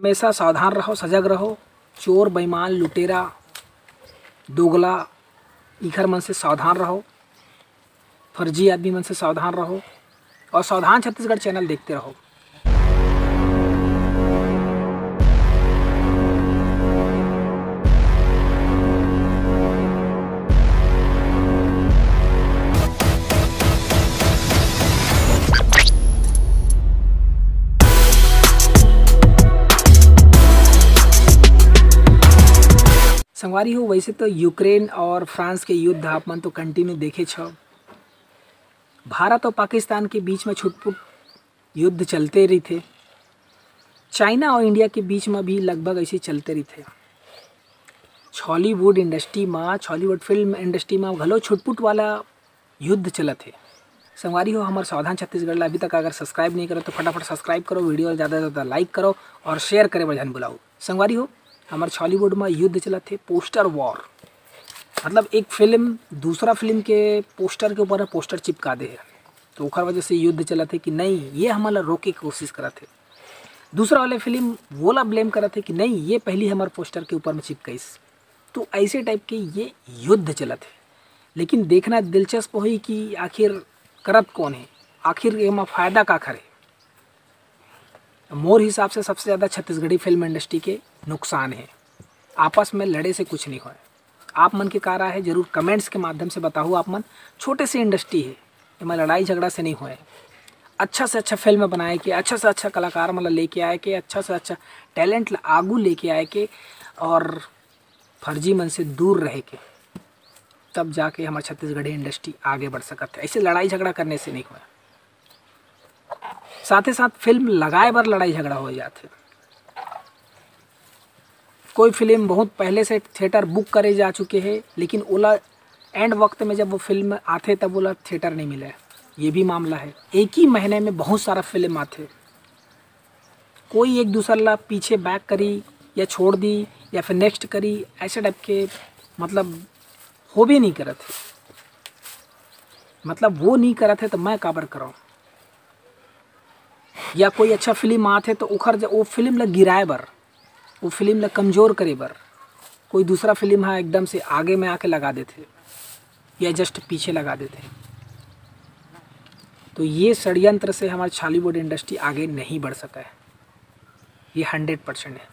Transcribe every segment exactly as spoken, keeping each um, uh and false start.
हमेशा सावधान रहो, सजग रहो, चोर, बेईमान, लुटेरा, दोगला, इखर मन से सावधान रहो, फर्जी आदमी मन से सावधान रहो और सावधान छत्तीसगढ़ चैनल देखते रहो। संगवारी हो, वैसे तो यूक्रेन और फ्रांस के युद्ध आप मन तो कंटिन्यू देखे छव। भारत और पाकिस्तान के बीच में छुटपुट युद्ध चलते रहिथे। चाइना और इंडिया के बीच में भी लगभग ऐसे चलते रहिथे। छॉलीवुड इंडस्ट्री में, छॉलीवुड फिल्म इंडस्ट्री में घलो छुटपुट वाला युद्ध चलत हे। संगवारी हो, हमर सावधान छत्तीसगढ़ ला अभी तक अगर सब्सक्राइब नहीं करो तो फटाफट सब्सक्राइब करो, वीडियो ला ज़्यादा से ज़्यादा लाइक करो और शेयर करे बर झन भुलाओ। संगवारी हो, हमर छॉलीवुड में युद्ध चलत हे, पोस्टर वॉर। मतलब एक फिल्म दूसरा फिल्म के पोस्टर के ऊपर पोस्टर चिपका दे हे, तो ओखर वजह से युद्ध चलत हे कि नहीं, ये हमन ला रोके के कोशिश करत हे। दूसरा वाले फिल्म वोला ब्लेम करत हे कि नहीं, ये पहली हमर पोस्टर के ऊपर में चिपकाइस। तो ऐसे टाइप के ये युद्ध चलत हे। लेकिन देखना दिलचस्प होही कि आखिर करत कौन हे, आखिर एमा फायदा काखर हे। मोर हिसाब से सबसे ज़्यादा छत्तीसगढ़ी फिल्म इंडस्ट्री के नुकसान हे। आपस में लड़े से कुछ नहीं होय। आप मन के का राय हे, जरूर कमेंट्स के माध्यम से बताहू। आप मन, छोटे से इंडस्ट्री हे, एमा लड़ाई झगड़ा से नहीं होय। अच्छा से अच्छा फिल्म बनाए के, अच्छा से अच्छा कलाकार मन ला लेके आए के, अच्छा से अच्छा टैलेंट ला आगू लेके आए के और फर्जी मन से दूर रहे के, तब जाके हमर छत्तीसगढ़ी इंडस्ट्री आगे बढ़ सकत हे। ऐसे लड़ाई झगड़ा करने से नहीं होय। साथे साथ फिल्म लगाए बर लड़ाई झगड़ा हो जाथे। कोई फिल्म बहुत पहले से थिएटर बुक करे जा चुके हे, लेकिन ओला एंड वक्त में जब वो फिल्म आथे तब ओला थिएटर नहीं मिले, ये भी मामला हे। एक ही महीने में बहुत सारा फिल्म आथे, कोई एक दूसर ला पीछे बैक करी या छोड़ दी या फिर नेक्स्ट करी, ऐसे टाइप के मतलब होबे नहीं करत हे। मतलब वो नहीं करत हे तो मैं काबर करव? या कोई अच्छा फिल्म आत हे तो ओखर ज-, वो फिल्म ला गिराए बर, वो फिल्म ला कमजोर करे बर कोई दूसरा फिल्म हा एकदम से आगे में आके लगा देथे या जस्ट पीछे लगा देथे। तो ये षड्यंत्र से हमारे छॉलीवुड इंडस्ट्री आगे नहीं बढ़ सका है, ये हंड्रेड परसेंट है।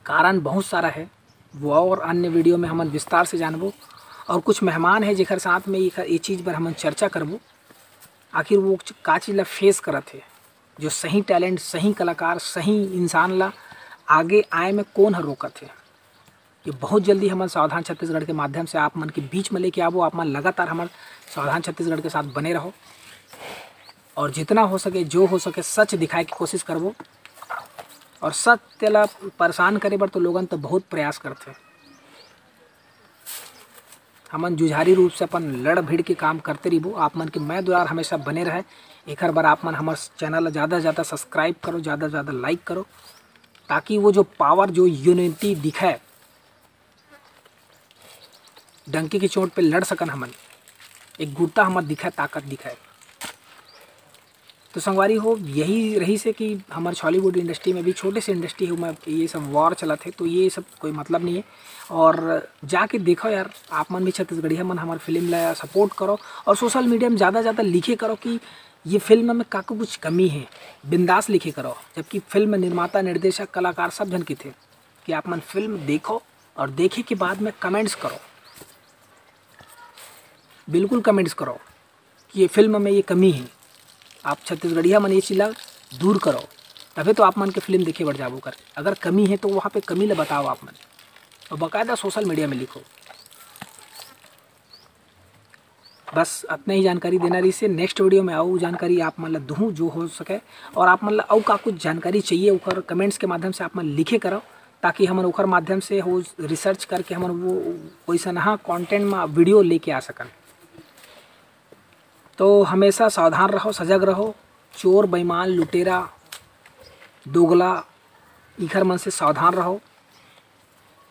कारण बहुत सारा है, वो और अन्य वीडियो में हमन विस्तार से जानबो। और कुछ मेहमान है जेकर साथ में ये, ये चीज़ पर हमन चर्चा करबो, आखिर वो का चीज़ ला फेस करत है, जो सही टैलेंट, सही कलाकार, सही इंसान ला आगे आए में कौन ह रोकत है। ये बहुत जल्दी हमन सावधान छत्तीसगढ़ के माध्यम से आप मन के बीच में लेके आबो। आप मन लगातार हमर सावधान छत्तीसगढ़ के साथ बने रहो और जितना हो सके, जो हो सके, सच दिखाए के कोशिश करबो। और सत्य ला परेशान करे बर तो लोगन तो बहुत प्रयास करथे। हमन जुझारू रूप से अपन लड़ भिड़ के काम करते रहिबो। आप मन के मया दुलार हमेशा बने रहे। एकर बर आप मन हमर चैनल ला ज़्यादा से ज़्यादा सब्सक्राइब करो, ज़्यादा से ज़्यादा लाइक करो, ताकि वो जो पावर, जो यूनिटी दिखे, डंके की चोट पे लड़ सकन हमन, एक गुट्टा हमर दिखे, ताकत दिखे। तो संगवारी हो, यही रहिस हे कि हमर छॉलीवुड इंडस्ट्री में भी, छोटे से इंडस्ट्री हो, मैं ये सब वॉर चलत हे, तो ये सब कोई मतलब नहीं है। और जाके देखो यार, आप मन भी छत्तीसगढ़िया मन हमर फिल्म ला सपोर्ट करो और सोशल मीडिया में ज़्यादा से ज़्यादा लिखे करो कि ये फिल्म में काको कुछ कमी है, बिंदास लिखे करो। जबकि फिल्म निर्माता, निर्देशक, कलाकार सब झन किथे कि आप मन फिल्म देखो और देखे के बाद में कमेंट्स करो, बिल्कुल कमेंट्स करो कि ये फिल्म में ये कमी है। आप छत्तीसगढ़िया मन ये चीज़ ला दूर करो, तभे तो आप मन के फिल्म देखे बर जाबो करके। अगर कमी है तो वहाँ पे कमी ला बताओ आप मन, और बाकायदा सोशल मीडिया में लिखो। बस अतना ही जानकारी देना रहिस हे। नेक्स्ट वीडियो में अउ जानकारी आप मन ला दूँ जो हो सके, और आप मन ला अउ का कुछ जानकारी चाहिए ओकर कमेंट्स के माध्यम से आप मन लिखे करो, ताकि हमन ओकर माध्यम से हो रिसर्च करके हमन वो वैसनहा कंटेंट में वीडियो लेके आ सकन। तो हमेशा सावधान रहो, सजग रहो, चोर, बेईमान, लुटेरा, दोगला, इखर मन से सावधान रहो,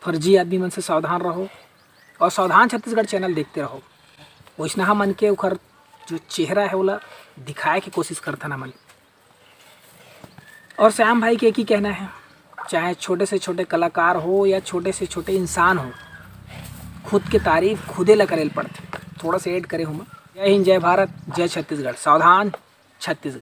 फर्जी आदमी मन से सावधान रहो और सावधान छत्तीसगढ़ चैनल देखते रहो। वैसनहा मन के ओखर जो चेहरा है ओला दिखाए के कोशिश करथन हमन। और श्याम भाई के एक ही कहना है, चाहे छोटे से छोटे कलाकार हो या छोटे से छोटे इंसान हो, खुद के तारीफ खुदे ला करे ल पड़थे। थोड़ा सा ऐड करे हूँ मैं। जय हिंद, जय भारत, जय छत्तीसगढ़। सावधान छत्तीसगढ़।